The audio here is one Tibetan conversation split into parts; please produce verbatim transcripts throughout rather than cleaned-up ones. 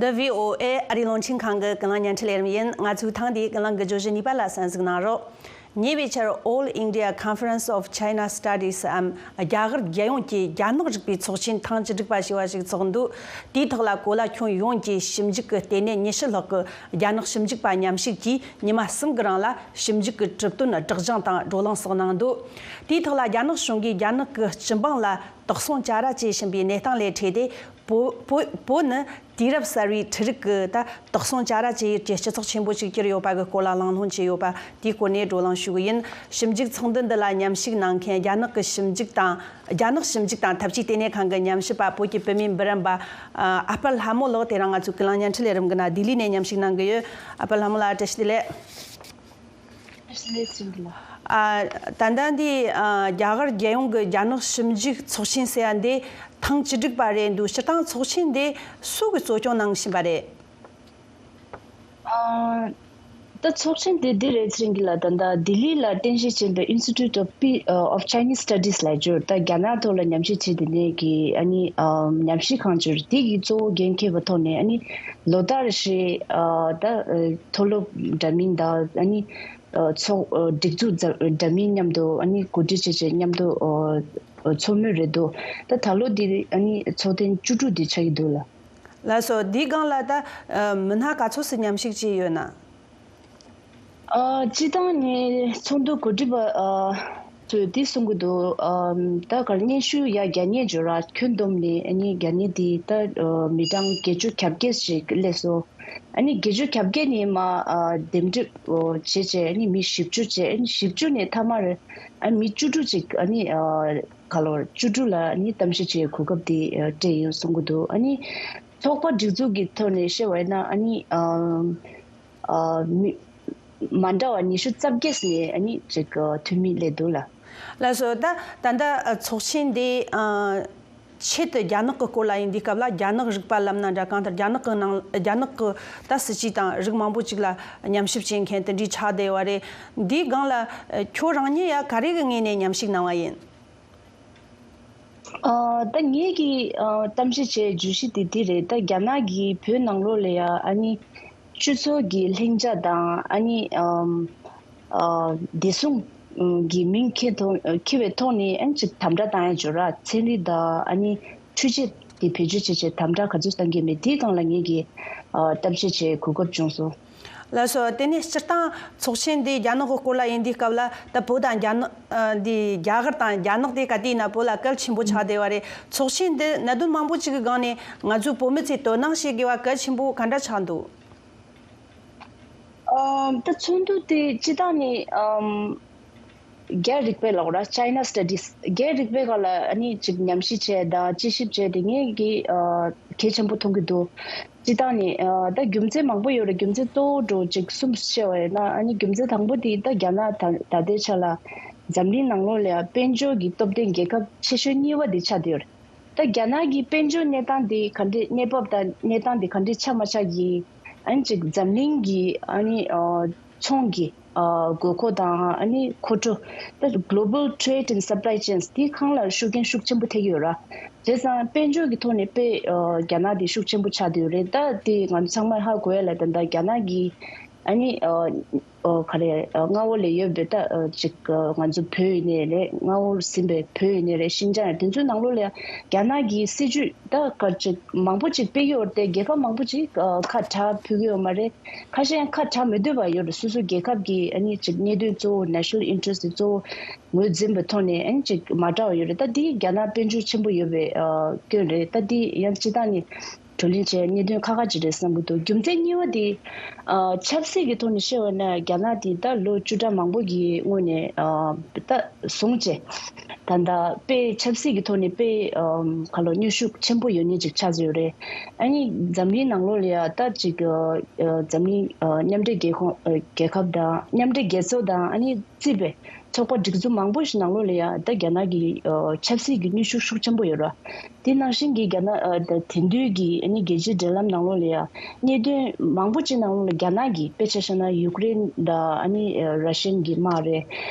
འདི་བྷི་ཨོ་ཨེ་ཨ་རིའི་རླུང་འཕྲིན་ཁང་གི་ཀུན་གླེང་བརྙན་འཕྲིན་ལས་རིམ་ཡིན། ང་ཚོའི་ཐེངས་འདིའི་ཀུན་གླེང་གི་བརྗོད་གཞི་གཉིས་པ་ལ་གསན་གཟིགས་གནང་རོགས། ཉེ་བའི་ཆར་All India Conference of China Studies འམ་རྒྱ་གར་རྒྱལ་ཡོངས་ཀྱི་རྒྱ་ནག་རིག་པའི་ཚོགས་ཆེན་ཐེངས་བཅུ་དྲུག་པ་ཞེས་པ་ཞིག་འཚོགས་འདུག་དེའི་ཐོག་ལ་གོ་ལ་ཁྱོན་ཡོངས་ཀྱི་ཞིབ་འཇུག་གི་ལྟེ་གནས་ཉི་ཤུ་ལྷག་གི་རྒྱ་ནག་ཞིབ་འཇུག་པ་མཉམ་ཞུགས་ཀྱིས་ཉི་མ་གསུམ་གྱི་རིང་ལ་ཞིབ་འཇུག་གི་གྲུབ་དོན་སྒྲོག་སྦྱང་དང་བགྲོ་གླེང་སོགས་གནང་འདུག་དེའི་ཐོག་ལ་རྒྱ་ནག་གཞུང་གིས་རྒྱ་ནག་གི་སྤྱི་འབངས་ལ་དོགས་ཟོན་བྱ་ར་བྱེད་བཞིན་པའི་གནས་སྟངས་ལས་འཕྲོས་ཏེ། བོད་བོད་བོད་ནི་དུས་རབས་གསར་བའི་འཕྲུལ་རིག་གི་ད་དོགས་ཟོན་བྱ་ར་བྱེད་ཡུལ་གྱི་སྤྱི་ཚོགས་ཆེན་པོ་ཞིག་གྱུར་ཡོད་པ་གི་སྐོར་ལ་གླེང་སློང་བྱས་ཡོད་པ་དེའི་སྐོར་ནས་བགྲོ་གླེང་ཞུ་གི་ཡིན། ཞིབ་འཇུག་ཚོགས་འདུ་འདི་ལ་མཉམ་ཞུགས་གནང་མཁན་རྒྱ་ནག་གི་ཞིབ་འཇུག་དང་། རྒྱ་ནག་ཞིབ་འཇུག་དང་འཐབ་ཇུས་ལྟེ་གནས་ཁང་གི་ཉམས་ཞིབ་པ་བོད་ཀྱི་བུད་མེད་འབུམ་རམས་པ་ཨ་ཨ་དཔལ་ལྷ་མོ་ལགས་དེ་རིང་ང་ཚོའི་ཀུན་གླེང་བརྙན་འཕྲིན་ལས་རིམ་གྱི་ནང་ལྡི་ལི་ནས་མཉམ་ཞུགས་གནང་གི་ཡོད། ཨ་དཔལ་ལྷ་མོ་ལགས་བཀྲ་ཤིས་བདེ་ལེགས། ཨ་ད་ལྟ་འདི་ཨ་རྒྱ་གར་རྒྱལ་ཡོངས་ཀྱི་རྒྱ་ནག་ཞིབ་འཇུག་ཚོགས་ཆེན་ཟེར་ཡ་འདི་ཐེངས་བཅུ་དྲུག་པ་རེད་འདུག་སྤྱིར་བཏང་ཚོགས་ཆེན་འདི་སུ་གིས་གཙོ་སྐྱོང་གནང་བཞིན་པ་རེད། ཨ་ད་ཚོགས་ཆེན་འདི་འདི་རེད། ཚེ་རིང་གི་ལ་ད་ལྟ་ལྡི་ལི་ལ་རྟེན་གཞི་བྱས་པའི་Institute of Pe- of Chinese Studies ལ་བརྗོད། ད་རྒྱ་ནག་ཐོག་ལ་ཉམས་ཞིབ་བྱས་དེ་ནས་ཀྱི་ཨ་ནི་ཨ་ཉམས་ཞིབ་ཁང་བརྗོད་དེ་གི་གཙོ་བོ་འགན་འཁྱེར་བ་ཐོག་ནས་ཨ་ནི་ལོ་ལྟར་རེ་བཞིན་ཨ་ད་མཐོ་སློབ་འདྲ་མིན་དང་ཨ་ནི། ཚོགས་སྒྲིག་འཛུགས་འདྲ་མིན་མཉམ་དུ་ཨ་ནི་གོ་སྒྲིག་བྱས་བྱས་མཉམ་དུ་ཚོགས་མུས་རེད་འདུག་ད་ད་ལོ་འདི་ཨ་ནི་ཚོགས་ཐེངས་བཅུ་དྲུག་འདི་ཆགས་ཀྱི་འདུག་ལ། ལགས་སོ། འདིའི་སྒང་ལ་ད་མི་སྣ་ག་ཚོད་ཙམ་མཉམ་ཞུགས་བྱས་ཡོད་ན། སྤྱི་བཏང་ནས་ཚོགས་འདུ་གོ་སྒྲིག་པ་ཚོས་འདི་གསུང་གི་འདུག་ད་གར་སྙན་ཞུ་ཡ་རྒྱ་སྙན་བརྗོད་ར་ཁྱོན་བསྡོམས་ནས་ཨ་ནི་རྒྱ་སྙན་འདི་ད་མི་གྲངས་བརྒྱད་ཅུ་གྱ་བརྒྱད་ཞིག་སླེབས་སོང་། ཨ་ནི་བརྒྱད་ཅུ་གྱ་བརྒྱད་ནས་མར་ཨ་འདེམས་སྒྲུག་བྱས་བྱས་ཨ་ནི་མི་བཞི་བཅུ་བྱས། ཨ་ནི་བཞི་བཅུ་ནས་མཐའ་མར་ཨ་ནི་མི་བཅུ་དྲུག་ཅིག་ཨ་ནི་ཨ་ག་ལོར་བཅུ་དྲུག་ལ་ཨ་ནི་གཏམ་བཤད་བྱེད་གོ་སྐབས་དེ་ཨ་སྤྲད་ཡོད་གསུང་གི་འདུག་ཨ་ནི་ཚོགས་པ་སྒྲིག་འཛུགས་ཀྱི་ཐོག་ནས་བཤད་པ་ཡིན་ན་ཨ་ནི་ཨ་ཨ་མི་མ་འདྲ་བ་ཉི་ཤུ་རྩ་བརྒྱད་ནས་ཨ་ནི་ཅིག་འཐུས་མི་སླེབས་འདུག་ལ། ལགས་སོ། ད་ད་ལྟ་ཚོགས་ཆེན་འདི་ཨ། ཆེད་དུ་རྒྱ་ནག་གི་སྐོར་ལ་ཡིན་དུས་སྐབས་ལ་རྒྱ་ནག་རིག་པ་ལབ་ན་འདྲ། གང་ལྟར་རྒྱ་ནག་གི་ནང་རྒྱ་ནག་གི་ད་སྲིད་ཇུས་དང་རིགས་མང་པོ་ཅིག་ལ་ཉམས་ཞིབ་བྱེད་མཁན་དེ་འདྲའི་ཆགས་བསྡད་ཡོད་རེད། འདིའི་སྒང་ལ་ཁྱོད་རང་ཉིད་ཡང་ག་རེ་གི་ངོས་ནས་ཉམས་ཞིབ་གནང་བ་ཡིན། ཨ་ད་ངེད་ཀྱི་ཨ་གཏམ་བཤད་བྱས་བརྗོད་གཞི་དེ་འདི་རེད། ད་རྒྱ་ནག་གིས་བོད་ནང་ལོགས་ལ་ཡ་ཨ་ནི་སྤྱི་ཚོགས་ཀྱི་ལྷིང་འཇགས་དང་ཨ་ནི་ཨམ་ཨ་བདེ་སྲུང་གི་མིང་འཁྱེར་ཐོག་འཁྱེར་བའི་ཐོག་ནས་ཨ་ནི་ཅིག་དམ་དྲག་བཏང་ཡ་བརྗོད་ར་ཚན་རིག་དང་ཨ་ནི་འཕྲུལ་ཆས་དེ་བེད་སྤྱོད་བྱེད་ཆེད་དམ་དྲག་ག་ཚོད་བཏང་གི་མེད་དེའི་སྒང་ལ་ངེད་ཀྱིས་ཨ་གཏམ་བཤད་བྱེད་གོ་སྐབས་བྱུང་སོང་། ལགས་སོ། དེ་ནས་སྤྱིར་བཏང་ཚོགས་ཆེན་འདི་རྒྱ་ནག་གི་སྐོར་ལ་ཡིན་དུས་སྐབས་ལ་ད་བོད་དང་རྒྱ་ནག་ཨ་འདི་རྒྱ་གར་དང་རྒྱ་ནག་དེ་ག་དུས་ཡིན་ན་བོད་ལ་གལ་ཆེན་པོ་ཆགས་བསྡད་པ་རེད། ཚོགས་ཆེན་འདི་གནད་དོན་མང་པོ་ཅིག་གི་སྒང་ནས་ང་ཚོའི་བོད་མི་ཚོས་དོ་སྣང་བྱེད་དགོས་པ་གལ་ཆེན་པོ་ག་འདྲ་ཆགས་འདུག་ཨ་ད་ཚོགས་འདུ་དེ་སྤྱི་བཏང་ནས་ཨམ་རྒྱ་རིག་པའི་ལོག་ར་China Studies རྒྱ་རིག་པའི་སྒང་ལ་ཨ་ནི་ཅིག་ཉམས་ཞིབ་བྱས་དང་དཔྱད་ཞིབ་བྱས་དེ་ངེད་ཀྱིས་ཨ་གལ་ཆེན་པོ་མཐོང་གི་འདུག་སྤྱི་བཏང་ནས་ཨ་ད་རྒྱུ་མཚན་མང་པོ་ཡོད་རེད། རྒྱུ་མཚན་གཙོ་བོ་འདྲ་ཅིག་གསུམ་བཤད་པ་ཡིན་ན་ཨ་ནི་རྒྱུ་མཚན་དང་པོ་དེ་ད་རྒྱ་ནག་ད་ད་ལྟའི་ཆ་ལ་འཛམ་གླིང་ནང་ལོགས་ལ་ཡང་དཔལ་འབྱོར་གྱི་སྟོབས་ལྡན་རྒྱལ་ཁབ་ཆེ་ཤོས་གཉིས་པ་དེ་ཆགས་བསྡད་ཡོད་རེད། ད་རྒྱ་ནག་གི་དཔལ་འབྱོར་གནས་སྟངས་དེ་ག་འདྲས་གནས་བབ་དང་གནས་སྟངས་དེ་ག་འདྲས་ཆགས་མ་ཆགས་ཀྱི་ཨ་ནི་ཅིག་འཛམ་གླིང་གི་ཨ་ནི་ཨ་ཚོང་གི་ཨ་དགོས་མཁོ་དང་ཨ་ནི་མཁོ་སྤྲོད་ད་Global Trade and Supply Chains དེ་གང་ལ་ཤུགས་རྐྱེན་ཤུགས་ཆེན་པོ་ཐེབས་ཀྱི་ཡོད་ར། བྱས་ཙང་དཔལ་འབྱོར་གྱི་ཐོག་ནས་དཔེ་ཨ་རྒྱ་ནག་དེ་ཤུགས་ཆེན་པོ་ཆགས་བསྡད་ཡོད་རེད། ད་དེ་ང་ཚོ་ཚང་མས་ཧ་གོ་ཡ་ལ་ད་ལྟ་རྒྱ་ནག་གི་ཨ་ནི་ཨ་ཨོ་ག་རེ་ཨ་མངའ་འོག་ལ་ཡོད་པའི་ད་ཨ་ཅིག་ཨ་ང་ཚོ་བོད་ཡིན་ནའི་རེད། མངའ་འོག་ཟིན་པའི་བོད་ཡིན་ནའི་རེད། ཤིན་ཅང་ཡིན་དེ་ཚོའི་ནང་ལོགས་ལ་ཡང་རྒྱ་ནག་གི་སྲིད་ཇུས་ད་ག་ཅིག་མང་པོ་ཅིག་སྤེལ་གྱི་ཡོད་རེད་དེ་རྒྱལ་ཁབ་མང་པོ་ཅིག་ཨ་ཁ་གྲག་ཕུལ་གྱི་ཡོད་མ་རེད། ཁ་ཤས་ཡང་ཁ་གྲག་མི་འདོད་པ་ཡོད་རེད། སོ་སོ་རྒྱལ་ཁབ་ཀྱི་ཨ་ནི་ཅིག་གནད་དོན་གཙོ་བོ་National Interest དེ་གཙོ་བོ་ངོས་འཛིན་པའི་ཐོག་ནས་ཨ་ནི་ཅིག་མ་གྲགས་པ་ཡོད་རེད། ད་འདི་རྒྱ་ནག་དཔལ་འབྱོར་ཆེན་པོ་ཡོད་པའི་ཨ་སྐྱོན་རེད། ད་འདི་ཡང་སྤྱི་བཏང་ནས་བགྲོ་གླེང་བྱས་གནད་དོན་ཁག་ཁག་ཅིག་རེད་བསམ་གྱི་འདུག་རྒྱུ་མཚན་གཉིས་པ་དེ་ཨ་ཆབ་སྲིད་ཀྱི་ཐོག་ནས་བཤད་པ་ན་རྒྱ་ནག་དེ་ད་ལོ་བཅུ་ཕྲག་མང་པོ་གི་སྔོན་ནས་ཨ་ད་བཟུང་བྱས་ད་ལྟ་དཔེ་ཆབ་སྲིད་ཀྱི་ཐོག་ནས་དཔེ་ཨ་ག་ལོ་མཉམ་ཞུགས་ཆེན་པོ་ཡོད་མཁན་ཅིག་ཆགས་ཡོད་རེད། ཨ་ནི་འཛམ་གླིང་ནང་ལོགས་ལ་ཡ་ད་ཅིག་ཨ་འཛམ་གླིང་ཨ་མཉམ་འབྲེལ་རྒྱལ་ཁོངས་ཨ་རྒྱལ་ཁབ་དང་མཉམ་འབྲེལ་རྒྱལ་ཚོགས་དང་ཨ་ནི་རྩིས་པའི་ཚོགས་པ་སྒྲིག་འཛུགས་མང་པོ་ཞིག་ནང་ལོགས་ལ་ཡ་ད་རྒྱ་ནག་གི་ཨ་ཆབ་སྲིད་ཀྱི་མཉམ་ཞུགས་ཤུགས་ཆེན་པོ་ཡོད་རེད། དེ་ནང་བཞིན་གྱི་རྒྱ་ནག་ཨ་ད་དེང་དུས་ཀྱི་ཨ་ནི་རྒྱལ་སྤྱིའི་འབྲེལ་ལམ་ནང་ལོགས་ལ་ཡ་གནད་དོན་མང་པོ་ཅིག་ནང་ལོགས་ལ་རྒྱ་ནག་གིས་དཔེ་ཆ་བཞག་ན་ཡུཀ་རེན་དང་ཨ་ནི་ཨ་ར་ཤན་གྱི་དམག་རེད།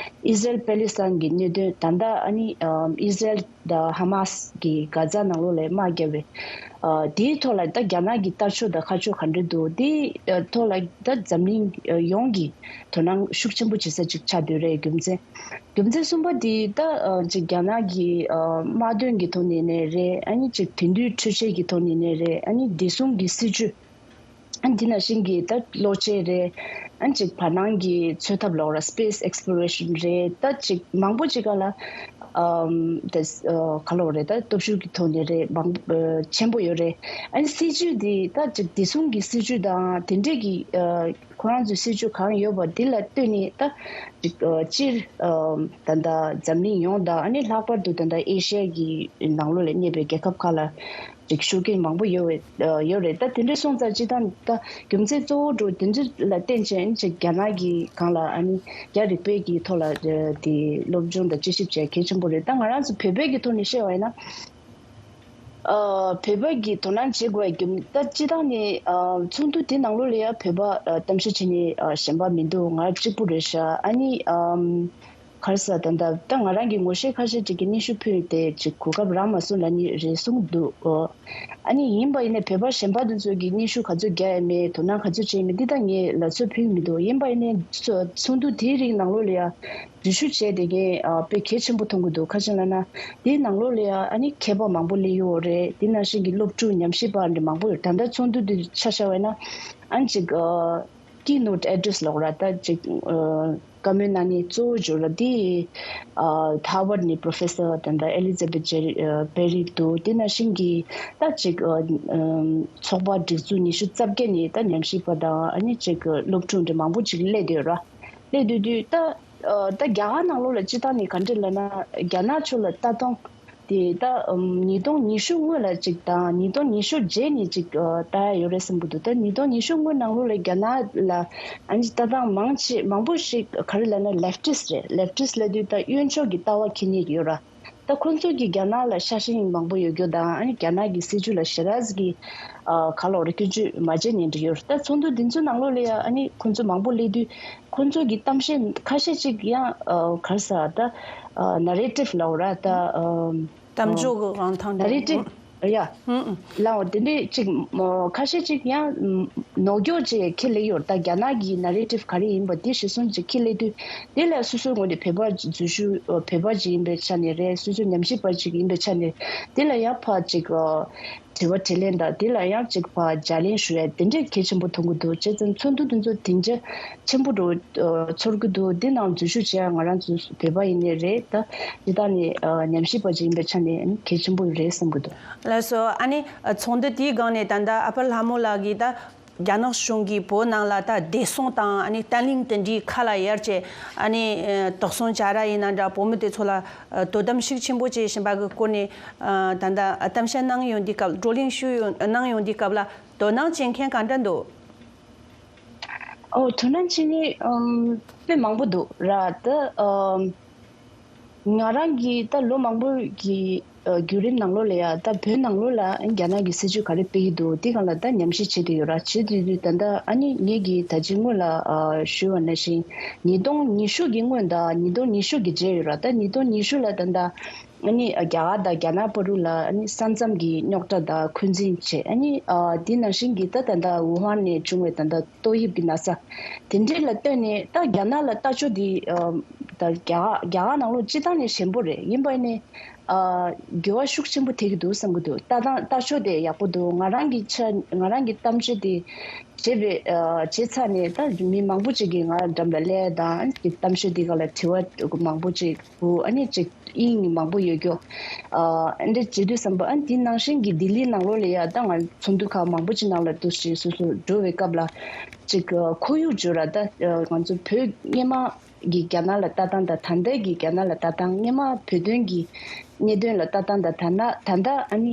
ཨི་ཟི་རལ་པེ་ལི་སི་ཐན་གྱི་གནད་དོན་ད་ལྟ་ཨ་ནི་ཨ་ཨི་ཟི་རལ་དང་ཧ་མ་སི་གིས་གྷ་ཛ་ནང་ལོགས་ལ་དམག་བརྒྱབ་པའི་ ཨ་དེའི་ཐོག་ལ་ད་རྒྱ་ནག་གི་ལྟ་ཕྱོགས་དང་ཁ་ཕྱོགས་ག་འདྲ་འདུག་དེའི་ཨ་ཐོག་ལ་ད་འཛམ་གླིང་ཨ་ཡོངས་ཀྱི་དོ་སྣང་ཤུགས་ཆེན་པོ་བྱེད་ས་ཅིག་ཆགས་བསྡད་རེད། རྒྱུ་མཚན་རྒྱུ་མཚན་གསུམ་པ་དེ་ད་ཨ་ཅིག་རྒྱ་ནག་གི་ཨ་དམག་དོན་གྱི་ཐོག་ནས་ནས་རེད། ཨ་ནི་ཅིག་དེང་དུས་འཕྲུལ་ཆས་ཀྱི་ཐོག་ནས་ནས་རེད། ཨ་ནི་བདེ་སྲུང་གི་སྲིད་ཇུས། ཨ་འདི་ནང་བཞིན་གྱི་ད་གློག་ཆས་རེད། ཨ་ཅིག་བར་སྣང་གི་འཚོལ་ཐབས་ལོག་ར་space exploration རེད། ད་ཅིག་མང་པོ་ཅིག་ག་ལ་ཨམ་ད་ཨ་ག་ལོག་རེད། ད་སྟོབས་ཤུགས་ཀྱི་ཐོག་ནས་རེད། མང་ཨ་ཆེན་པོ་ཡོད་རེད། ཨ་ནི་སྲིད་ཇུས་འདི་ད་ཅིག་བདེ་སྲུང་གི་སྲིད་ཇུས་དང་དེ་འདྲས་ཀྱི་ཨ་ཁོ་རང་ཚོའི་སྲིད་ཇུས་གང་ཡོད་པ་འདི་ལ་ལྟོས་ནས་ད་ཅིག་ཨ་སྤྱིར་ཨམ་ད་ད་འཛམ་གླིང་ཡོངས་དང་ཨ་ནི་ལྷག་པར་དུ་ད་ད་ཨེ་ཤ་ཡ་གི་ནང་ལོགས་ལ་གནས་པའི་རྒྱལ་ཁབ་ཁག་ལ། ཅིག་ཤུགས་རྐྱེན་མང་པོ་ཡོད་བས་ཡོད་རེད། ད་དེ་འདྲ་སོང་ཙང་སྤྱི་བཏང་ད་རྒྱུ་མཚན་གཙོ་བོ་འགྲོ་དེ་ཚོ་ལ་བརྟེན་བྱས་ཅིག་རྒྱ་ནག་གི་སྒང་ལ་ཨ་ནི་རྒྱ་རིག་པའི་གི་ཐོག་ལ་དེ་སློབ་སྦྱོང་དང་དཔྱད་ཞིབ་བྱས་གལ་ཆེན་པོ་རེད། ད་ང་རང་ཚོ་བོད་པའི་གི་ཐོག་ནས་བཤད་པ་ཡིན་ན་ཨ་བོད་པ་གི་དོ་སྣང་བྱེད་དགོས་རྒྱུ་ད་སྤྱི་བཏང་ནས་ཨ་ཚོགས་འདུ་དེ་ནང་ལོགས་ལ་ཡ་བོད་པ་ཨ་གཏམ་བཤད་བྱེད་མཁན་ཨ་གཞན་པ་མི་འདུག་ང་གཅིག་པུ་རེད་ཤག་ཨ་ནི་ཨམ། ག་རེ་ཟེར་ད་ལྟ་ད་ང་རང་གི་ངོ་ཤེས་ཁ་ཤས་ཅིག་གིས་སྙན་ཞུ་ཕུལ་ཏེ་ཅིག་གོ་སྐབས་རག་མ་སོང་ལབ་ནི་རེད་གསུངས་འདུག་ཨ་ནི་ཡིན་པ་ཡིན་ནའི་བོད་པ་གཞན་པ་དེ་ཚོ་གིས་སྙན་ཞུ་ག་ཚོད་རྒྱག་ཡ་མེད། དོ་སྣང་ག་ཚོད་བྱས་མེད་འདི་ད་ངས་ལབ་ཚོད་ཕུལ་མི་འདུག་ཡིན་པ་ཡིན་ནའི་ཚོ་ཚོགས་འདུ་དེའི་རིང་ནང་ལོགས་ལ་ཡ་འཛུལ་ཞུགས་བྱས་དེ་ངས་ཨ་དཔེ་གལ་ཆེན་པོ་མཐོང་གི་འདུག་ག་ཅི་ལབ་ན་དེའི་ནང་ལོགས་ལ་ཡ་ཨ་ནི་མཁས་པ་མང་པོ་སླེབས་ཡོད་རེད། དེ་ནང་བཞིན་གྱི་སློབ་ཕྲུག་ཉམས་ཞིབ་པ་འདྲ་མང་པོ་ཡོད། ད་ལྟ་ཚོགས་འདུ་འདི་ཆ་བཞག་པ་ཡིན་ན་ཨ་ནི་ཅིག་ཨ། Keynote address ལབ་ར་ད་ཅིག་ཨ་བཀའ་མོལ་གནང་མཁན་གཙོ་བོ་བརྗོད་ར་དེ་ཨ་Harvard ནས་Professor དང་ད་Elizabeth Berry ཨ་Berry འདུག་དེ་ནང་བཞིན་གྱི་ད་ཅིག་ཨ་ཨམ་ཚོགས་པ་སྒྲིག་འཛུགས་ཉི་ཤུ་རྩ་བརྒྱད་ནས་ད་ཉམས་ཞིབ་པ་དང་ཨ་ནི་ཅིག་སློབ་ཕྲུག་འདྲ་མང་པོ་ཅིག་སླེབས་བསྡད་ཡོད་ར། སླེབས་བསྡད་དུས་ད་ཨ་ད་རྒྱ་གར་ནང་ལོགས་ལ་སྤྱི་བཏང་ནས་ག་འདྲ་ལབ་ན་རྒྱ་ནག་ཕྱོགས་ལ་ལྟ་སྟངས། དེ་ད་ཨམ་ཉིས་སྟོང་ཉི་ཤུ་སྔོན་ལ་གཅིག་དང་ཉིས་སྟོང་ཉི་ཤུ་རྗེས་ནས་གཅིག་ཨ་ལྟ་ཡ་ཡོད་རེད་བསམ་གྱི་འདུག་ད་ཉིས་སྟོང་ཉི་ཤུ་སྔོན་ནང་ལོགས་ལ་རྒྱ་ནག་ལ་ཨ་ནི་ལྟ་སྟངས་མང་ཆེ་མང་པོ་ཞིག་ག་རེ་ལབ་ན་leftist རེད། leftist ལབ་དུས་ད་གཡོན་ཕྱོགས་ཀྱི་ལྟ་བ་འཁྱེར་མཁན་ཡོད་ར། ད་ཁོང་ཚོ་གིས་རྒྱ་ནག་ལ་ཤ་ཞེན་མང་པོ་ཡོད་རྒྱུ་དང་ཨ་ནི་རྒྱ་ནག་གི་སྲིད་ཇུས་ལ་ཞེ་དྲག་གི་ཨ་ག་ལབ་རེད་སྐྱོན་བརྗོད་མ་བྱས་ནས་འདྲ་ཡོད་རེད། ད་ཚོགས་འདུ་འདི་ཚོའི་ནང་ལོགས་ལ་ཡ་ཨ་ནི་ཁོང་ཚོ་མང་པོ་སླེབས་དུས། ཁོང་ཚོ་གི་གཏམ་བཤད་ཁ་ཤས་ཅིག་ཡང་ཨ་ག་རེ་ཟེར་ད་ཨ་narrative ལབ་ར་ད་ཨ་གཏམ་བརྗོད་ཀྱི་རང་ཐང་དེ་narrative ཡ་ཧུམ་ཧུམ། ལའོ་དེ་འདྲས་ཅིག་ཨ་ཁ་ཤས་ཅིག་ཡང་ཨ་ནོར་འཁྱོག་ཅིག་ཁྱེར་སླེབས་ཡོད་རེད། ད་རྒྱ་ནག་གི་narrative ག་རེ་ཡིན་པ་དེ་གཞིར་བཟུང་ཅིག་ཁྱེར་སླེབས་དུས་དེ་ལ་སོ་སོའི་ངོས་ནས་བོད་པ་འཛུལ་ཞུགས་ཨ་བོད་པ་ཅིག་ཡིན་པའི་ཆ་ནས་རེད། སོ་སོའི་ཉམས་ཞིབ་པ་ཅིག་ཡིན་པའི་ཆ་ནས་དེ་ལ་ཡང་ཕར་ཅིག་ཨ། དྲི་བ་དྲིས་ལན་དང་དེ་ལ་ཡང་གཅིག་པ་ལྗགས་ལན་ཞུ་ཡ་དེ་འདྲས་གལ་ཆེན་པོ་མཐོང་གི་འདུག་བྱས་ཙང་ཚོགས་འདུ་དེ་ཚོ་དེ་འདྲས་ཆེན་པོ་འགྲོ་ཚོར་གི་འདུག་དེ་ནང་འཛུལ་ཞུགས་བྱེད་ཡ་ང་རང་ཚོ་བོད་པ་ཡིན་ནའི་རེད། ད་དེ་དག་ནི་ཉམས་ཞིབ་པ་ཅིག་ཡིན་པའི་ཆ་ནས་གལ་ཆེན་པོ་རེད་བསམ་གི་འདུག་ལགས་སོ། ཨ་ནི་ཚོགས་འདུ་དེའི་སྒང་ནས་ད་ལྟ་ཨ་ཕ་ལྷ་མོ་ལགས་ཀྱིས་ད། རྒྱ་ནག་གཞུང་གིས་བོད་ནང་ལ་ད་བདེ་སྲུང་དང་ཨ་ནི་བརྟན་ལྷིང་དེ་འདྲའི་ཁ་ལ་ཡར་བཅད་ཨ་ནི་ཨ་དོགས་ཟོན་བྱ་ར་ཡིན་ན་འདྲ། བོད་མི་དེ་ཚོ་ལ་ཨ་དོ་དམ་ཤུགས་ཆེན་པོ་བྱེད་བཞིན་པ་གི་སྐོར་ནས་ཨ་ད་ལྟ་གཏམ་བཤད་གནང་ཡོང་དུས་སྐབས། བགྲོ་གླེང་ཞུ་ཡོང་གནང་ཡོང་དུས་སྐབས་ལ་དོ་སྣང་བྱེད་མཁན་ག་འདྲ་འདུག་ཨོ་དོ་སྣང་བྱེད་མཁན་ཨམ་དཔེ་མང་པོ་འདུག་ར། ད་ཨམ། ང་རང་གིས་ད་ལོ་མང་པོ་གི་ཨ་བརྒྱུད་རིམ་ནང་ལོགས་ལ་ཡ་ད་བོད་ནང་ལོགས་ལ་རྒྱ་ནག་གི་སྲིད་ཇུས་ག་རེ་སྤེལ་གྱི་འདུག་དེ་སྒང་ལ་ད་ཉམས་ཞིབ་བྱེད་བསྡད་ཡོད་ར། བྱེད་བསྡད་དུས་ད་ལྟ་ཨ་ནི་ངེད་ཀྱིས་ད་ཅི་སྔོན་ལ་ཨ་ཞུས་པ་ནང་བཞིན་ཉིས་སྟོང་ཉི་ཤུ་གི་སྔོན་དང་ཉིས་སྟོང་ཉི་ཤུ་གི་རྗེས་ཡོད་ར། ད་ཉིས་སྟོང་ཉི་ཤུ་ལ་ད་ལྟ་ཨ་ནི་རྒྱ་གར་དང་རྒྱ་ནག་བར་དུ་ལ་ཨ་ནི་ས་མཚམས་ཀྱི་རྙོག་དྲ་དང་འཁོན་འཛིན་བྱས། ཨ་ནི་ཨ་དེ་ནང་བཞིན་གྱི་ད་ད་ལྟ་ཝུ་ཧན་ནས་བྱུང་བའི་ད་ལྟ་ཏོག་དབྱིབས་ཀྱི་ན་ཚ་དེ་འདྲས་ལ་ལྟོས་ནས་ད་རྒྱ་ནག་ལ་ལྟ་ཕྱོགས་འདི་ཨ་ད་རྒྱ་གར་རྒྱ་གར་ནང་ལོགས་སྤྱི་བཏང་ནས་ཞན་པོ་རེད། ཡིན་པ་ནས་ཨ་འགྱུར་བ་ཤུགས་ཆེན་པོ་ཐེབས་ཀྱི་འདུག་བསམ་གྱི་འདུག་ལྟ་སྟངས་ལྟ་ཕྱོགས་དེ་ཡག་པོ་འདུག་ང་རང་གི་ཆ་ང་རང་གི་གཏམ་བཤད་དེ་བྱས་པའི་ཨ་བྱས་ཚར་ནས་ད་མི་མང་པོ་ཅིག་གིས་ང་འགྲམ་ལ་སླེབས་དང་གི་གཏམ་བཤད་འདི་སྒང་ལ་དྲི་བ་མང་པོ་ཅིག་འདུག་ཨ་ནི་ཅིག་དབྱིངས་མང་པོ་ཡོད་རྒྱུ། ཨ་འདི་བྱེད་དུས་བསམ་པ་ཨ་འདི་ནང་བཞིན་གྱི་ལྡི་ལི་ནང་ལོགས་ལ་ཡ་ད་ང་ཚོགས་འདུ་ཁག་མང་པོ་ཅིག་ནང་ལ་འདུག་ཞེས་སོ་སོ་འགྲོ་བའི་སྐབས་ལ་ཅིག་ཁོར་ཡུག་བརྗོད་ར་ད་ང་ཚོ་བོད་སྔོན་མ་གི་རྒྱ་ནག་ལ་ལྟ་སྟངས་དང་ད་ལྟའི་གི་རྒྱ་ནག་ལ་ལྟ་སྟངས། སྔོན་མ་བོད་དོན་གྱི་གནད་དོན་ལ་ལྟ་སྟངས་དང་ད་ན་ད་ལྟ་ཨ་ནི་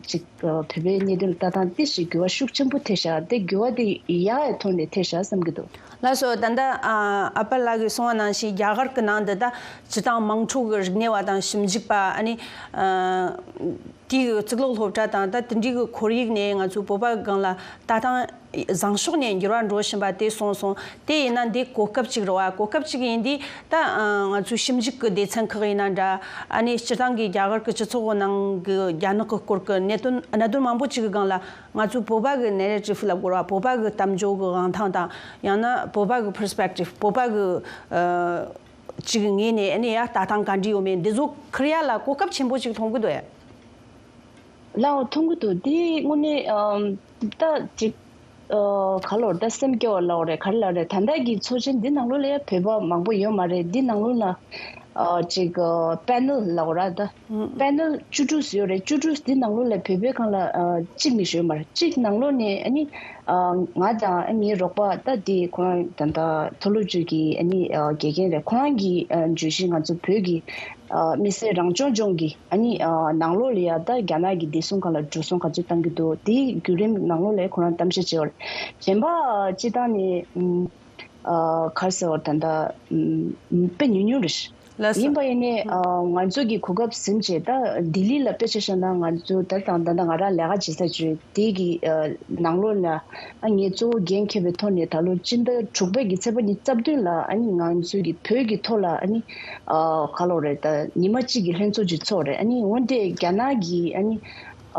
ཅིག་བོད་པའི་གནད་དོན་ལ་ལྟ་སྟངས་དེ་ཞིག་འགྱུར་བ་ཤུགས་ཆེན་པོ་ཐེབས་ཤག་དེ་འགྱུར་བ་དེ་ཡག་གི་ཐོག་ནས་ཐེབས་ཤག་བསམ་གྱི་འདུག་ལགས་སོ། ད་ལྟ་ཨ་ཨ་ཕ་ལགས་ཀྱིས་གསུངས་པ་ནང་བཞིན་རྒྱ་གར་གྱི་ནང་དུ་ད་སྤྱི་བཏང་དམངས་ཁྲོད་ཀྱི་རིག་གནས་པ་དང་ཞིབ་འཇུག་པ་ཨ་ནི་ཨ་ དེའི་གཙུག་ལག་སློབ་གྲྭ་དང་ད་དེ་འདྲའི་གི་ཁོར་ཡུག་ནས་ང་ཚོའི་བོད་པ་སྒང་ལ་ལྟ་སྟངས་བཟང་ཕྱོགས་ནས་འགྱུར་བ་འགྲོ་བཞིན་པ་དེ་སོང་སོང་། དེ་ཡིན་ན་འདི་གོ་སྐབས་ཅིག་རེད་བ། གོ་སྐབས་ཅིག་ཡིན་དུས་ད་ང་ཚོའི་ཞིབ་འཇུག་གི་སྡེ་ཚན་ཁག་ཡིན་ན་འདྲ། ཨ་ནི་སྤྱིར་བཏང་གི་རྒྱ་གར་གི་སྤྱི་ཚོགས་ནང་གི་རྒྱ་ནག་གི་སྐོར་གི་གནད་དོན་གནད་དོན་མང་པོ་ཅིག་གི་སྒང་ལ་ང་ཚོའི་བོད་པ་གི་ནེ་རེ་ཊིབ་ལབ་དགོས་རེད་བ། བོད་པ་གི་གཏམ་བརྗོད་གི་དབང་ཐང་དང་། ཡང་ན་བོད་པ་གི་པར་སི་པེག་ཊིབ། བོད་པ་གི་ཨ་ཅིག་ངོས་ནས་ཨ་ནི་ཡ་ལྟ་སྟངས་ག་འདྲ་ཡོད་མེད་འདི་ཚོ་ཁུར་ཡ་ལ་གོ་སྐབས་ཆེན་པོ་ཅིག་མཐོང་གི་འདུག་ཡ། ལའོ་མཐོང་གི་འདུག་དེ་དངོས་གནས་ཨམ་ད་ཅིག་ཨ་ག་ལོར་ད་སེམས་སྐྱོ་བ་ལའོ་རེད། ག་རེ་ལ་རེད། ད་ལྟ་གི་ཚོགས་ཆེན་འདི་ནང་ལོགས་ལ་ཡ་བོད་པ་མང་པོ་ཡོད་མ་རེད། འདི་ནང་ལོགས་ལ་ཨ་ཅིག་ཨ་པེ་ནལ་ལའོ་ར་ད། ཨུ། པེ་ནལ་བཅུ་དྲུག་ཡོད་རེད། བཅུ་དྲུག་འདི་ནང་ལོགས་ལ་བོད་པའི་སྒང་ལ་ཨ་གཅིག་མི་ཤོད་མ་རེད། གཅིག་ནང་ལོགས་ནས་ཨ་ནི་ཨ་ང་དང་ཨ་ངའི་རོགས་པ་ད་དེ་ཁོ་རང་ད་ལྟ་མཐོ་སློབ་ཅིག་གི་ཨ་ནི་ཨ་དགེ་རྒན་རེད། ཁོ་རང་གིས་ཨ་བརྗོད་གཞི་ང་ཚོ་བོད་ཀྱི་ཨ་མི་སེར་རང་སྐྱོང་ལྗོངས་ཀྱི་ཨ་ནི་ཨ་ནང་ལོགས་ལ་ཡ་ད་རྒྱ་ནག་གི་བདེ་སྲུང་སྒང་ལ་འགྲོ་སོང་ག་ཚོད་བཏང་གི་འདུག་དེའི་བརྒྱུད་རིམ་ནང་ལོགས་ལ་ཁོ་རང་གཏམ་བཤད་བྱས་པ་རེད། གཞན་པ་སྤྱིར་བཏང་ནས་ཨ་ག་རེ་ཟེར་བ་ད་ལྟ་དཔེ་ཉུང་ཉུང་རེད། ལགས་སོ། ཡིན་པ་ཡིན་ནའི་ཨ་ང་ཚོ་གི་གོ་སྐབས་ཟིན་བྱས་ད་ལྡི་ལི་ལ་དཔེ་ཆ་བཞག་ན་ང་ཚོ་ད་དང་ད་ལྟ་ང་རང་ལས་ཀ་བྱེད་ས་བྱོས་དེ་གི་ཨ་ནང་ལོགས་ལ་ཨ་ངས་གཙོ་བོ་འགན་འཁྱེར་བའི་ཐོག་ནས་ད་ལོ་སྤྱི་ཟླ་དྲུག་པའི་གི་ཚེས་པ་ཉི་ཤུ་རྩ་བདུན་ལ་ཨ་ནི་ང་ཚོའི་གི་བོད་ཀྱི་ཐོག་ལ་ཨ་ནི་ཨ་ག་ལོ་རེད་ད་ཉི་མ་གཅིག་གི་ལྷན་ཚོགས་ཅིག་ཚོགས་རེད། ཨ་ནི་འོན་ཏེ་རྒྱ་ནག་གི་ཨ་ནི་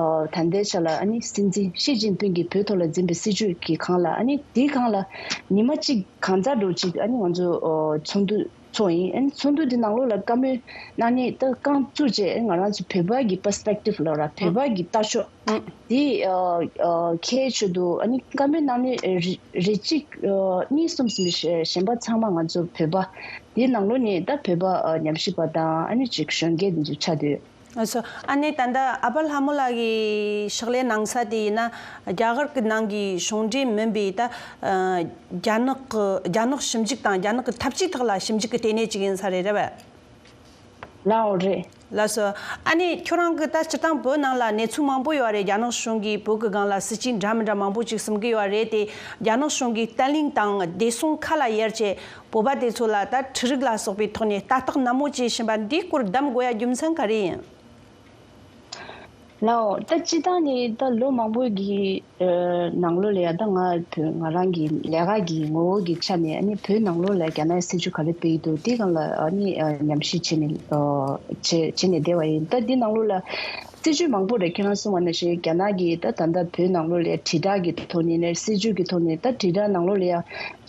ཨ་ད་ལྟའི་ཆ་ལ་ཨ་ནི་སྲིད་འཛིན་ཞི་ཅིན་ཕིང་གིས་བོད་ཐོག་ལ་འཛིན་པའི་སྲིད་བྱུས་ཀྱི་སྒང་ལ་ཨ་ནི་དེའི་སྒང་ལ་ཉི་མ་གཅིག་གང་ཙམ་འགྲོ་གཅིག་ཨ་ནི་ང་ཚོ་ཨ་ཚོགས་འདུ་ཚོགས་ཡིན། ཨ་ནི་ཚོགས་འདུ་འདི་ནང་ལོགས་ལ་བཀའ་མོལ་གནང་ནས་ད་རྐང་བཙུགས་རྗེས་ང་རང་ཚོ་བོད་པ་གི་པར་སི་པེག་ཊིབ་ལབ་ར་བོད་པ་གི་ལྟ་ཕྱོགས་ཨང་། འདི་ཨ་ཨ་ཁྱེད་ཆེད་དུ་ཨ་ནི་བཀའ་མོལ་གནང་ནས་རེ་རེ་གཅིག་ཨ་གཉིས་གསུམ་ཟིན་པའི་གཞན་པ་ཚང་མ་ང་ཚོ་བོད་པ་འདི་ནང་ལོགས་ནས་ད་བོད་པ་ཨ་ཉམས་ཞིབ་པ་དང་ཨ་ནི་ཅིག་གཞོན་སྐྱེས་འདི་ཚོ་ཆགས་སྡོད། ཨ་སོ། ཨ་ནི་ད་ལྟ་ཨ་ཕ་ལྷ་མོ་ལགས་ཀྱི་ཕྱག་ལས་གནང་ས་དེ་ཡིན་ན་རྒྱ་གར་གྱི་ནང་གི་གཞུང་འབྲེལ་མིན་པའི་ད་ཨ་རྒྱ་ནག་གི་རྒྱ་ནག་ཞིབ་འཇུག་དང་རྒྱ་ནག་གི་འཐབ་ཇུས་ཐོག་ལ་ཞིབ་འཇུག་གི་ལྟེ་གནས་ཅིག་ཡིན་ས་རེད། རེད་པས། ལའོ་རེད། ལགས་སོ། ཨ་ནི་ཁྱོད་རང་གི་ད་སྤྱིར་བཏང་བོད་ནང་ལ་གནས་ཚུལ་མང་པོ་ཡོད་རེད། རྒྱ་ནག་གཞུང་གིས་བོད་ཀྱི་སྒང་ལ་སྲིད་ཇུས་འདྲ་མི་འདྲ་མང་པོ་ཅིག་འཛིན་གྱི་ཡོད་རེད་དེ། རྒྱ་ནག་གཞུང་གིས་བརྟན་ལྷིང་དང་བདེ་སྲུང་ཁ་ལ་གཡར་བྱས་བོད་པ་དེ་ཚོ་ལ་ད་འཕྲུལ་རིག་ལ་སོགས་པའི་ཐོག་ནས་ལྟ་རྟོག་ནན་མོ་བྱེད་བཞིན་པ་འདིའི་སྐོར་གདམ་དགོས་ཡ་རྒྱུ་མཚན་ག་རེ་ཡིན། ལའོ། ད་སྤྱིར་བཏང་ནས་ད་ལོ་མང་པོ་གི་ཨ་ནང་ལོགས་ལ་ཡ་ད་ང་བོད་ང་རང་གི་ལས་ཀ་གི་ངོ་བོ་གི་ཆ་ནས་ཨ་ནི་བོད་ནང་ལོགས་ལ་རྒྱ་ནག་སྲིད་ཇུས་ག་རེ་སྤེལ་གྱི་འདུག་དེ་སྒང་ལ་ཨ་ནི་ཨ་ཉམས་ཞིབ་བྱས་ནས་ཨ་བྱས་བྱས་ནས་བསྡད་པ་ཡིན། ད་འདི་ནང་ལོགས་ལ་སྲིད་ཇུས་མང་པོ་རེད། ཁྱེད་རང་གསུངས་པ་ནང་བཞིན་རྒྱ་ནག་གིས་ད་ད་ལྟ་བོད་ནང་ལོགས་ལ་དྲིལ་བསྒྲགས་ཀྱི་ཐོག་ནས་ནས་སྲིད་ཇུས་ཀྱི་ཐོག་ནས་ད་དྲིལ་བསྒྲགས་ནང་ལོགས་ལ་ཡ་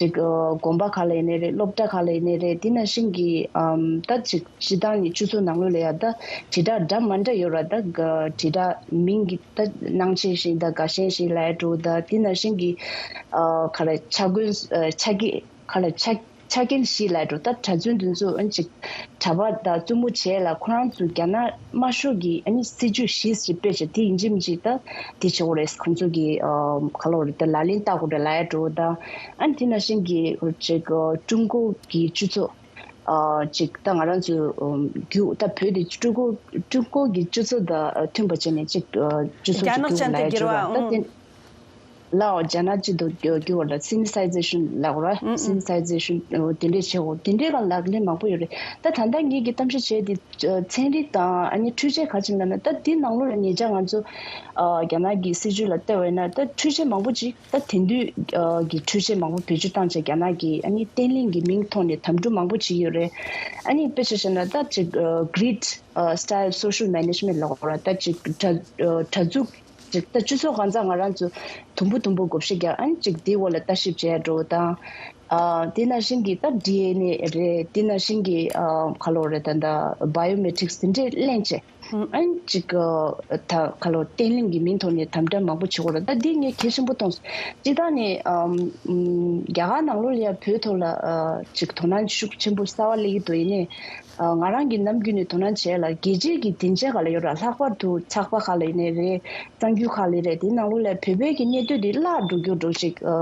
ཅིག་ཨ་དགོན་པ་ཁག་ལ་ཡིན་ནའི་རེད། སློབ་གྲྭ་ཁག་ལ་ཡིན་ནའི་རེད། དེ་ནང་བཞིན་གྱི་ཨམ་ད་ཅིག་སྤྱིར་བཏང་ནས་སྤྱི་ཚོགས་ནང་ལོགས་ལ་ཡ་ད་དྲིལ་བསྒྲགས་འདྲ་མ་འདྲ་ཡོད་ར། ད་དྲིལ་བསྒྲགས་མིང་གི་ད་སྣང་ཆེན་ཞིག་ད་དགའ་ཞེན་ཞིག་ལབ་ཡ་འགྲོ། ད་དེ་ནང་བཞིན་གྱི་ཨ་ག་རེ་ཆ་གོན་ཨ་ཆ་གི་ག་ལ་ཆ་ཆ་རྐྱེན་བཞི་ལ་འགྲོ། ད་གྲྭ་བཙུན་འདི་ཚོ་ཨ་ནི་ཅིག་གྲྭ་པ་དང་བཙུན་མོ་བྱས་ལ་ཁོ་རང་ཚོ་རྒྱ་ནག་དམར་ཤོག་གི་ཨ་ནི་སྲིད་ཇུས་བཞི་ཞིག་སྤེལ་བྱས་དེ་ཡིན་གཅིག་མིན་གཅིག་ད་དེ་བྱེད་དགོས་རེད། ཁོང་ཚོ་གི་ཨ་ག་ལ་རེད་ད་ལག་ལེན་བསྟར་དགོས་རེད་ལབ་ཡ་འགྲོ། ད་ཨ་ནི་དེ་ནང་བཞིན་གྱི་ཅིག་ཀྲུང་གོ་གི་སྤྱི་ཚོགས་ཨ་ཅིག་ད་ང་རང་ཚོ་རྒྱུ་ད་བོད་དེ་ཀྲུང་གོ་ཀྲུང་གོ་གི་སྤྱི་ཚོགས་དང་མཐུན་པ་བྱས་ནས་ཅིག་སྤྱི་ཚོགས་རྒྱ་ནག་ཅན་དུ་ལབ་ཡ་འགྱུར་བ་འགྲོ་ད་ཨང་། དེ། ལའོ་རྒྱ་ནག་སྤྱི་དུ་འགྱུར་བ་ལ་སི་ནི་སའི་ཛེ་ཤན་ལབ་ར། ཨང་ཨང་། སི་ནི་སའི་ཛེ་ཤན་དེ་འདྲས་བྱེད་དགོས། དེ་འདྲས་ལ་ལག་ལེན་མང་པོ་ཡོད་རེད། ད་ད་ལྟ་ངེད་ཀྱི་གཏམ་བཤད་བྱས་དེ་ཚན་རིག་དང་ཨ་ནི་འཕྲུལ་ཆས་ག་ཅིག་ལབ་ན་ད་དེ་ནང་ལོགས་ལ་ཉེ་ཆར་ང་ཚོ་རྒྱ་ནག་གི་སྲིད་ཇུས་ལ་བལྟས་པ་ཡིན་ན་ད་འཕྲུལ་ཆས་མང་པོ་ཅིག་ད་དེང་དུས་ཀྱི་འཕྲུལ་ཆས་མང་པོ་བེད་སྤྱོད་བཏང་བྱས་རྒྱ་ནག་གི་ཨ་ནི་བརྟན་ལྷིང་གི་མིང་ཐོག་ནས་དམ་ཕྲུག་མང་པོ་ཅིག་ཡོད་རེད། ཨ་ནི་དཔེ་ཆ་བཞག་ན་ད་ཅིག་grid style social management་ལབ་ར། ད་ཅིག་གྲ་གྲ་འཛུགས། ཅིག་ད་སྤྱི་ཚོགས་གང་ཚང་ང་རང་ཚོ་དུམ་བུ་དུམ་བུ་བགོ་བཤའ་རྒྱག་ཨ་ནི་ཅིག་དེའི་འོག་ལ་ལྟ་ཞིབ་བྱས་འགྲོ་དང་། ཨ་དེ་ནང་བཞིན་གྱི་ད་ཌི་ཨེན་ཨེ་རེད། དེ་ནང་བཞིན་གྱི་ཨ་ག་ལོ་རེད་ད་ད་བྷའི་ཡོ་མེ་ཊིག་སི་དེ་འདྲས་ལེན་བྱས། ཨ་ནི་ཅིག་ད་ག་ལོ་བརྟན་ལྷིང་གི་མིང་ཐོག་ནས་དམ་དྲག་མང་པོ་བྱེད་དགོས་རེད། ད་འདི་ངས་གལ་ཆེན་པོ་མཐོང་སོང་། སྤྱིར་བཏང་ནས་ཨམ་ཨམ་རྒྱ་གར་ནང་ལོགས་ལ་ཡ་བོད་ཐོག་ལ་ཨ་ཅིག་དོ་སྣང་ཤུགས་ཆེན་པོ་གསར་བ་སླེབས་ཀྱི་འདུག་ཡིན་ནའི། ང་རང་གིས་ནམ་རྒྱུན་ནས་དོ་སྣང་བྱས་ལ་རྒྱལ་སྤྱིའི་གི་སྡིངས་ཆ་ཁག་ལ་ཡོད་ར། ལྷག་པར་དུ་ཚགས་པར་ཁག་ལ་ཡིན་ནའི་རེད། གསར་འགྱུར་ཁག་ལ་རེད། དེའི་ནང་ལོགས་ལ་བོད་པའི་གི་གནས་སྡོད་དེ་བརླག་འགྲོ་རྒྱུ་འགྲོ་ཞིག་ཨ་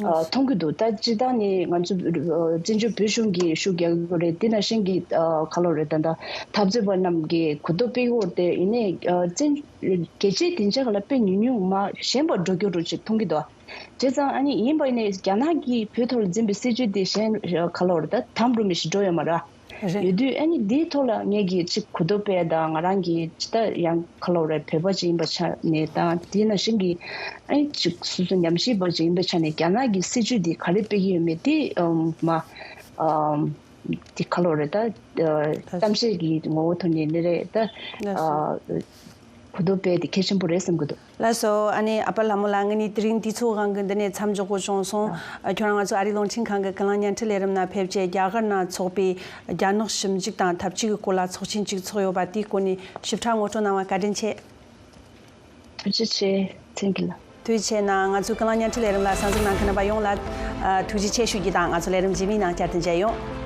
ཨ་མཐོང་གི་འདུག་ད་སྤྱིར་བཏང་ནས་ང་ཚོ་ཨ་བཙན་བྱོལ་བོད་གཞུང་གིས་ཤུགས་རྒྱག་གི་རེད། དེ་ནང་བཞིན་གྱི་ཨ་ག་ལོ་རེད་ད་ད་འཐབ་རྩོད་པ་རྣམས་ཀྱིས་གོ་རྟོགས་སྤེལ་གི་ཡོད་རེད། དེ་ཡིན་ནའི་ཨ་བཙན་རྒྱལ་སྤྱིའི་སྡིངས་ཆ་ཁག་ལ་དཔེ་ཉུང་ཉུང་མ་ཞན་པ་འགྲོ་རྒྱུ་འགྲོ་ཞིག་མཐོང་གི་འདུག་བྱས་ཙང་ཨ་ནི་ཡིན་པ་ཡིན་ནའི་རྒྱ་ནག་གིས་བོད་ཐོག་ལ་འཛིན་པའི་སྲིད་ཇུས་དེ་གཞན་ག་ལོ་རེད་ད་དམ་འགྲོ་མི་ཞིག་འགྲོ་ཡོད་མ་རེད། རེད། ཡོད་དུས་ཨ་ནི་འདིའི་ཐོག་ལ་ངེད་ཀྱིས་ཅིག་གོ་རྟོགས་སྤེལ་དང་། ང་རང་གིས་ཅི་ལྟར་ཡང་ག་ལབ་རེད། བོད་པ་ཅིག་ཡིན་པ་ཆ་ནས་དང་། དེ་ནང་བཞིན་གྱི་ཨ་ནི་ཅིག་སོ་སོ་ཉམས་ཞིབ་པ་ཅིག་ཡིན་པའི་ཆ་ནས། རྒྱ་ནག་གི་སྲིད་བྱུས་འདི་ག་རེ་སྤེལ་གྱི་ཡོད་མེད་དེ་ཨམ་མ་ཨམ་དེ་ག་ལབ་རེད། ད་ཨ་གཏམ་བཤད་ཀྱི་ངོ་བོ་ཐོག་ནས་ནི་རེད། ད་ལགས་སོ། ཨ་གོ་རྟོགས་སྤེལ་དེ་གལ་ཆེན་པོ་རེད་བསམ་གྱི་འདུག། ལགས་སོ། ཨ་ནི་ཨ་ཕ་ལྷ་མོ་ལགས། ང་ནི་དེ་རིང་དུས་ཚོད་འགའ་གི་འདི་ནས་མཚམས་འཇོག་དགོས་བྱུང་སོང་། ཨ། ཨ། ཁྱོད་རང་ང་ཚོ་ཨ་རིའི་རླུང་འཕྲིན་ཁང་གི་ཀུན་གླེང་བརྙན་འཕྲིན་ལས་རིམ་ནང་ཕེབས་བྱས། རྒྱ་གར་ནང་འཚོགས་པའི་རྒྱ་ནག་ཞིབ་འཇུག་དང་འཐབ་ཇུས་ཀྱི་སྐོར་ལ་ཚོགས་ཆེན་ཅིག་ཚོགས་ཡོད་པ་དེའི་སྐོར་ནས་ཞིབ་ཕྲ་ངོ་སྤྲོད་གནང་བར་བཀའ་དྲིན་ཆེ། ཐུགས་རྗེ་ཆེ། བཙན་གྱི་ལགས། ཐུགས་རྗེ་ཆེ་གནང་། ང་ཚོའི་ཀུན་གླེང་བརྙན་འཕྲིན་ལས་རིམ་ལ་གསན་གཟིགས་གནང་མཁན་རྣམ་པ་ཡོངས་ལ་ཨ་ཐུགས་རྗེ་ཆེ་ཞུ་རྒྱུ་དང་། ང་ཚོ་ལས་རིམ་རྗེས་མའི་ནང་བསྐྱར་དུ་མཇལ་ཡོང་།